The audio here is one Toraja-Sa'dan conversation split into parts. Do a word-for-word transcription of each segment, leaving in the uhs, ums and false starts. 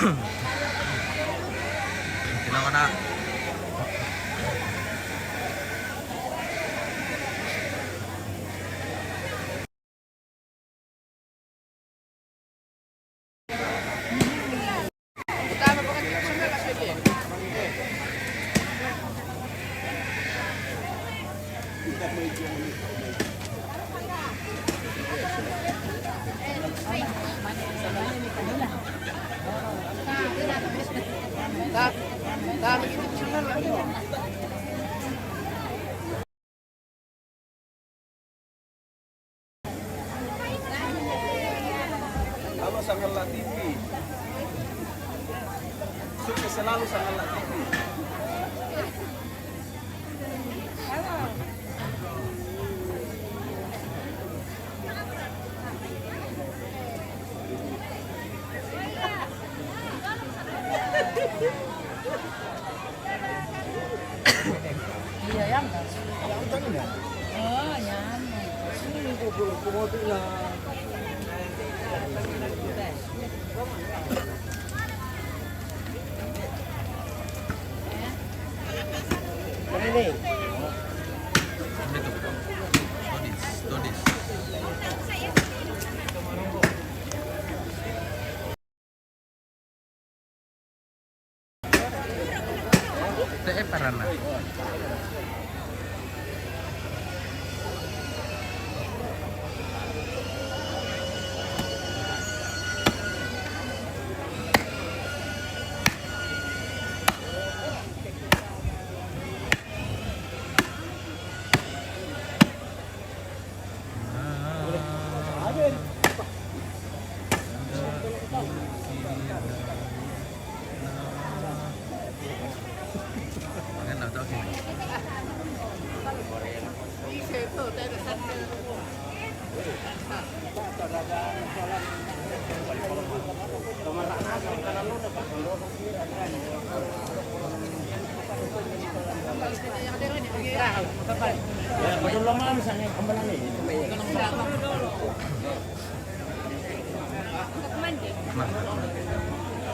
Sino ka na? Halo Sangalla T V. Sukses selalu Sangalla T V. Iya, ya, enggak? Oh, nyamuk. Mana ni? Todis, todis. Te e parana.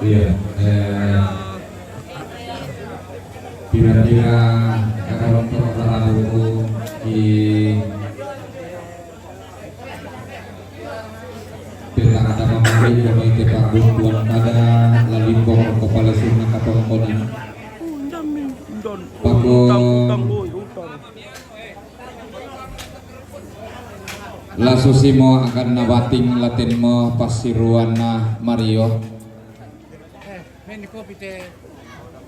Iya, eh, pira-pira kelompok lagu di Peta kada mamari kami te pagbutuan kada lalimbong kepala sunat katongkonan. Pakon lasu simo akan nabating latin mo pasiruan na Mario.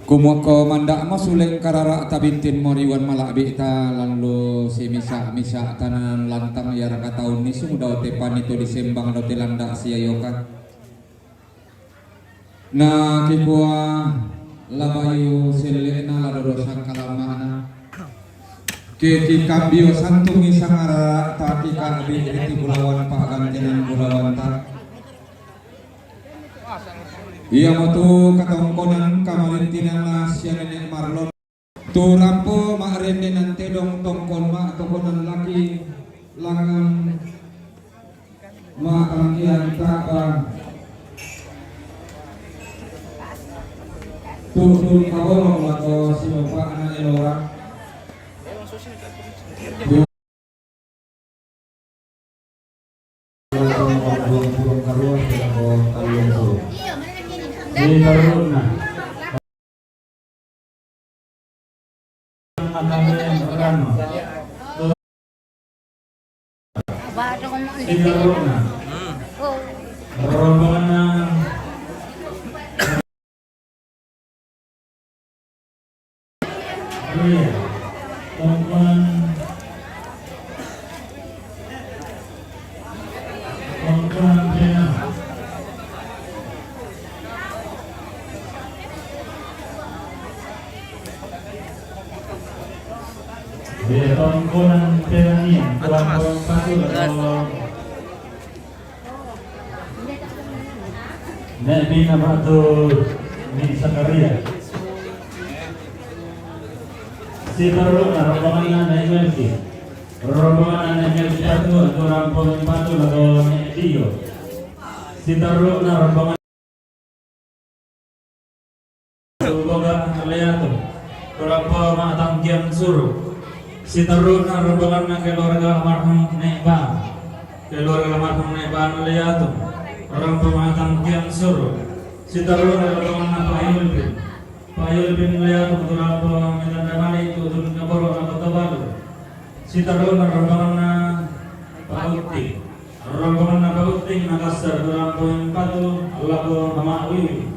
Kumoko mandak mo suleng karara tabintin moriwan malabik ta lalu si misa-misa tanan lantang ya raka taun ni sumudau te panito di sembang do te landak si ayoka. Na kikua labayu selek na lado dosa kalamana. Kiki kambio santungi sangarara taki kabi riti bulawan pagantinan bulawan ta. Iya motu katongkonan kamarintinan na sia nenek Marlon. Tu rampo mak rende nante dong tongkon mak tongkonan laki langang mak rangkian tak bang. Tu tu kabolong lako si bapak anak elora. Rombongan Iya. Tongkonan. Tongkonan Pena. Iya, tongkonan Pena ni. Tuan Tuan Pasu atau Nek Bina batu Nek Zakaria. Si perlu na rombongan na Nek Melki. Rombongan na Nek Melki batu atau rombongan batu atau Nek Dio. Si perlu na rombongan Suru. Siterruna rombonganna keluarga almarhum Nek Ba. Keluarga almarhum Nek Ba Nuliatung. Rombongan Tangkiang Suru. Siterruna rombonganna Pak Yulbin. Pak Yulbin Nuliatung tu rampo Medan Damani tu Gunung Kaboro Kota Palu. Siterruna rombonganna Pak Utti. Rombonganna Pak Utti Makassar tu rampo Patu lako Mama Wiwi.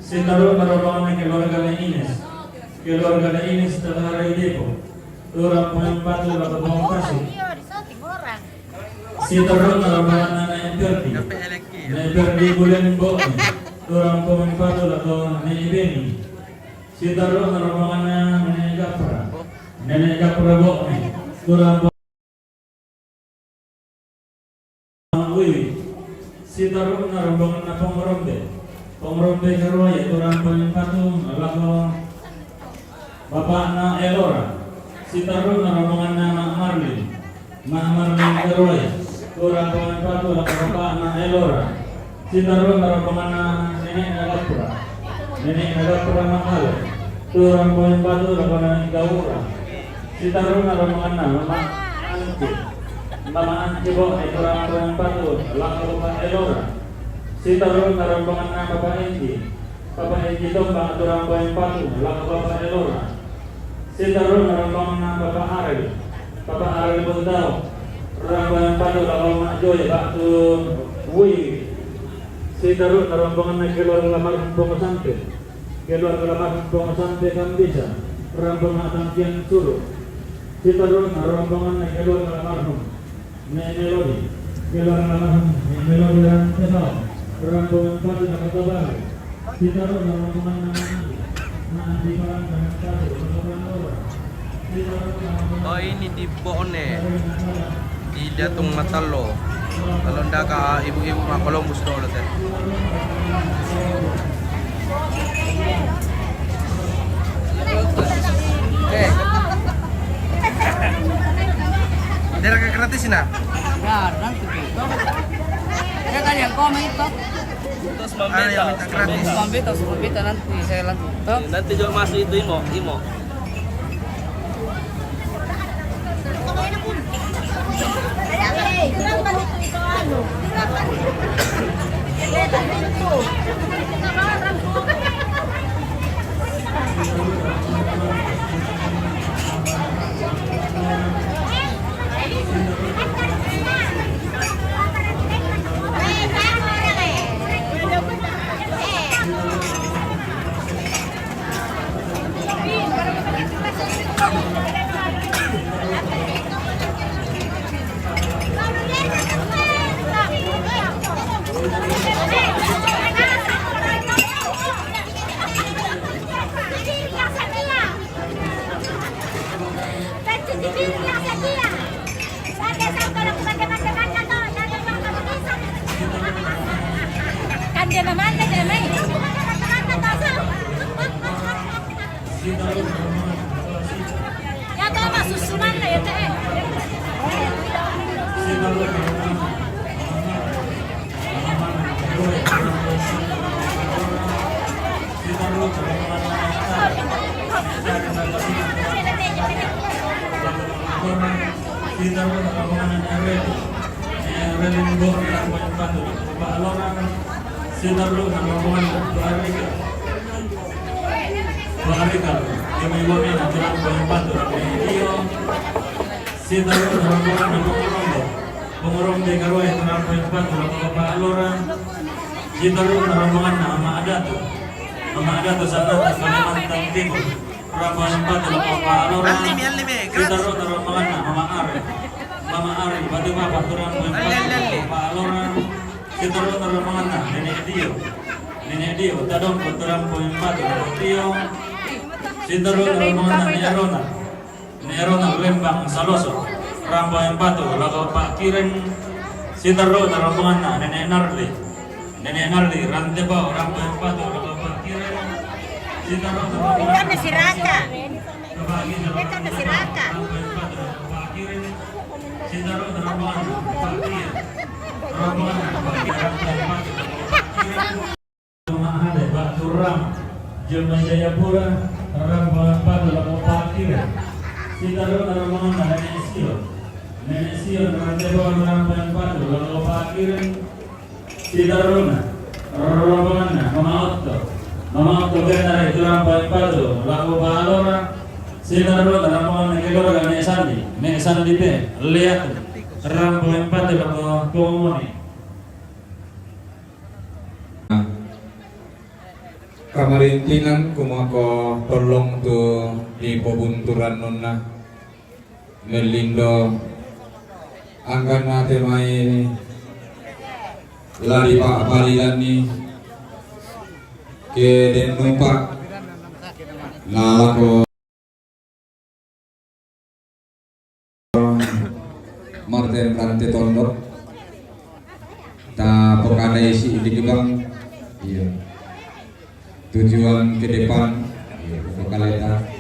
Siterruna rombonganna keluarga Nek Ines. Keluarga Nek Ines Tagara Depok. Turang poeng patu lako Pamung Tasik. Siterruna rombonganna Nek Perdi. Nek Perdi Bulen Bokne. Turang poeng patu lako Nek Beni. Siterruna rombonganna Nenek Gapra. Nenek Gapra Bokne. Turang Wiwi. Siterruna rombonganna Pong Rombe. Pong Rombe Karuaya, turang poeng patu lako bapakna Elora. Siterruna rombonganna Mak Marlin. Mak Marlin Karuaya, turang poeng patu lako bapakna Elora. Siterruna rombonganna Nenekna Gapra. Nenekna Gapra Makale. Turang poeng patu lako Nenek Gaura. Siterruna rombonganna Mama Anti. Mama Anti Bokne, turang poeng patu lako Bapak Elora. Siterruna rombonganna Bapak Enji. Bapak Enji Tombang, turang poeng patu lako Bapak Elora. Siterruna rombonganna Bapak Aril. Bapak Aril Bundau. Turang poeng patu lako Mak Joy, Pak Tun. Wih. Siterruna rombonganna keluarga almarhum Pongo Sante. Keluarga almarhum Pongo Sante Kambisa. Rombongan Tangkiang Suru. Siterruna rombonganna keluarga almarhum Nek Melodi. Keluarga almarhum Nek Melodi Rantesao. Rombongan patu lako Kota Baru. Oh, ini di Bone, di Datung Matallo. Kalau ndak ka ibu-ibu mah Columbus dulu teh. Eh. Daerah gratis, nah? Ya, nanti itu. Ya, kan yang komen itu. Terus Ada yang minta gratis. Mambeta, suruh beta nanti saya langsung. Toh? Nanti juga masuk itu Imo, Imo. Kan dia namanya dia main. Ya, tama, susunan na yun, eh. Siterruna rombonganna Erwin. Erwin Bokne, turang poeng patu lako Pak Lora. Siterruna rombonganna Pak Rika. Pak Rika, kami Bokne, turang poeng patu lako Dio. Siterruna rombonganna Pong Rombe. Pong Rombe Karuaya, turang poeng patu lako Pak Lora. Siterruna rombonganna Mama Adatu. Mama Adatu Sananta, Kalimantan Timur. Turang poeng patu lako Pak Lora. Alli mi, alli mi, gratis. Siterruna rombonganna Mama Ari. Mama Ari, Batu Papan, turang poeng patu lako Pak Lora. Siterruna rombonganna Nenek Dio. Nenek Dio, Tadongko, turang poeng patu lako Tio. Siterruna rombonganna Nenek Rona. Nenek Rona Lembang Saloso, turang poeng patu lako Pak Kiren. Siterruna rombonganna Nenek Narli. Nenek Narli Rantebao, turang poeng patu lako Pak Kiren. Siterruna rombonganna Ikan nasi raka. Ikan nasi raka. Turang poeng patu lako Pak Kiren. Siterruna rombonganna Pak Kiren. Rombonganna Pak Kiren, turang poeng patu lako Pak Kiren. Rumah ada Pak Turam, Jember Jayapura, turang poeng patu lako Pak Kiren. Sitaruna rombonganna Nenek Sion. Nenek Sion rante bawang rampayang patu lako pakiring. Sitaruna rombonganna Mama Otto. Mama Otto kennara itu rampayang patu lako palora. Sitaruna rombonganna keluarga Nek Sandi. Nek Sandi te lihat rampayang patu lako komuni. Kamarintinan kumako tollong tu dipobunturannunna mellindo angkanna te mai lari pa'balilanni ke dennupa nalako Martin Rante Tondok. Ta pokadai si di Gebang. Iya. Tujuan ke depan. Iya, pokaleta.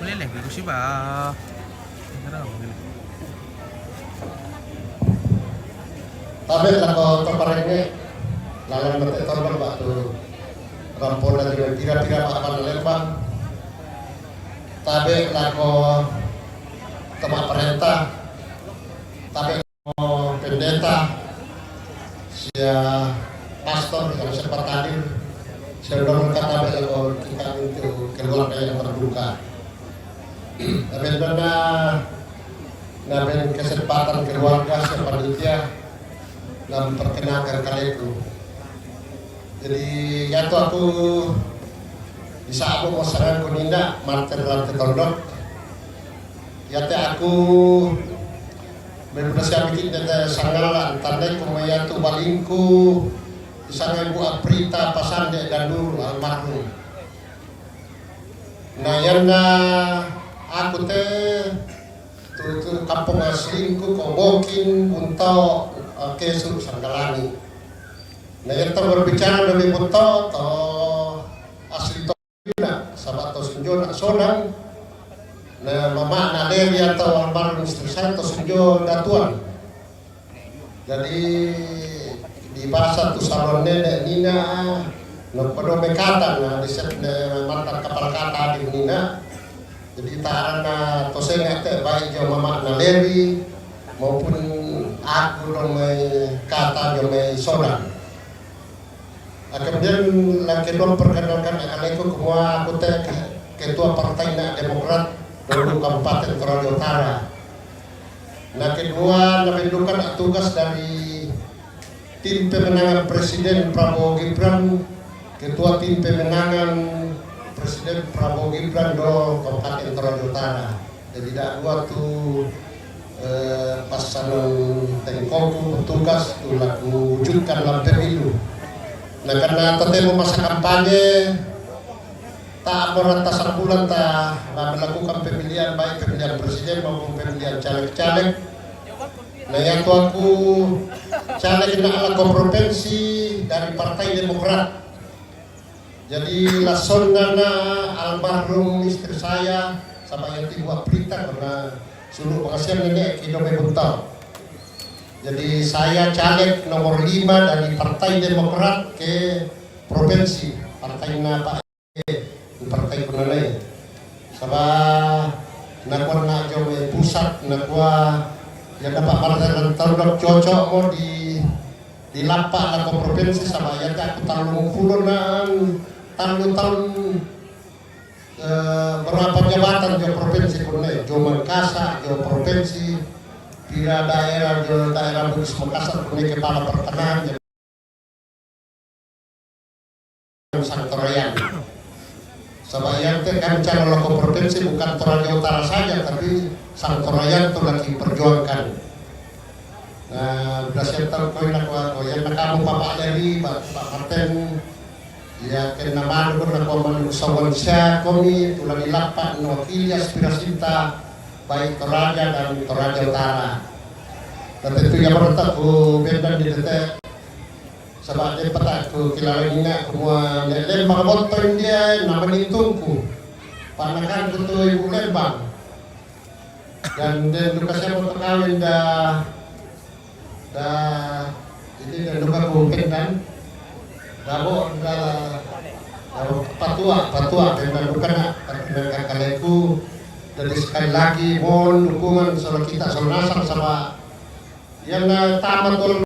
Boleh leh, bagus sih, Bah. Tabe' lako to parengnge, lalang mate tondok ba'tu rampona ri pira-pira pa'pana lembang. Tabe' lako to ma'parenta, tabe' lako pendeta, sia pastor yang sempat hadir, sia dua raka tabe' lako kita untuk keluarga yang berduka. Tabe' benda Naben kesempatan keluarga sia panitia memperkenalkan kaleku. Jadi, yatu aku disa'bu mo sanganku Nina Martin Rante Tondok. Yate aku membuda sia bikin dete sangala tandai kuma yatu balingku disangai Bu Aprita Pasande Danduru almarhum. Na yanna aku te tu, tu kampung aslingku ko Bokin, Buntao, eh, Kesu, Sanggalangi. Na yatto berbicara demi Buntao to asli to na, saba' to Sunjo na Sodang. Na mama'na Lewi atau almarhum istri saya to Sunjo Datuan. Jadi, di bahasa tu salon nenek Nina, no kodo mekatan, na di set ne mantan kapal kata di Nina. Jadi, taranna to senga' te baik jo mama'na Lewi maupun aku do mai kata jo mai Sodang. Ah, kemudian yang kedua, perkenalkan kaleku kumua aku te ke-, ketua Partai Na Demokrat dulu Kabupaten Toraja Utara. Na kedua, nabendukan tugas dari tim pemenangan Presiden Prabowo Gibran, ketua tim pemenangan Presiden Prabowo Gibran do Kabupaten Toraja Utara. Jadi, da'dua tu, eh, passanan tengkoku petugas tu laku wujudkan lam pemilu. Na karena tatemo masa kampanye, ta' ambo rata sabulan ta melakukan pemilihan, baik pemilihan presiden maupun pemilihan caleg-caleg. Na yatu aku caleg na lako provinsi dari Partai Demokrat. Jadi, lassonna na almarhum istri saya, saba' yati Bu Aprita, karena sulu' pangasian nenek kido me Buntao. Jadi, saya caleg nomor lima dari Partai Demokrat ke provinsi, partai na Pak, partai kunanai. Saba' nakua na jo mai pusat, nakua ya dapat partai dan tondok cocok mo di di lappa' lako provinsi, saba' yate aku tallumpulo na tallu taun, eh, berapa jabatan jo provinsi kunne, jo Mangkasa, jo provinsi, pira daerah, jo daerah Bugis Makassar kunne kepala pertanahan, Sangtorayan. Saba' yate kan calon lako provinsi bukan Toraja Utara saja, tapi Sangtorayan tu lagi perjuangkan. Na, blas yatto koi na kua, koi na kamu Bapak Lewi, Pak, Pak Martin, Iya, kena malu ko na ko man usawan siya komi, tulang ilapa no wakili aspirasinta, baik Toraja dan Toraja Utara. Na tentu iya berta ku bendan di tete. Sabab de pata ku kilala ninga ku mua ne Lembang boto india na manintungku. Panakan ku tu ibu Lembang. Dan den duka siapa tu kawin da, da, ini dan duka ku bendan. Da bo, da, da patua, patua bendan duka na, perkenalkan kaleku. Jadi sekali lagi mohon dukungan sama kita, sama nasang sama yang na tamat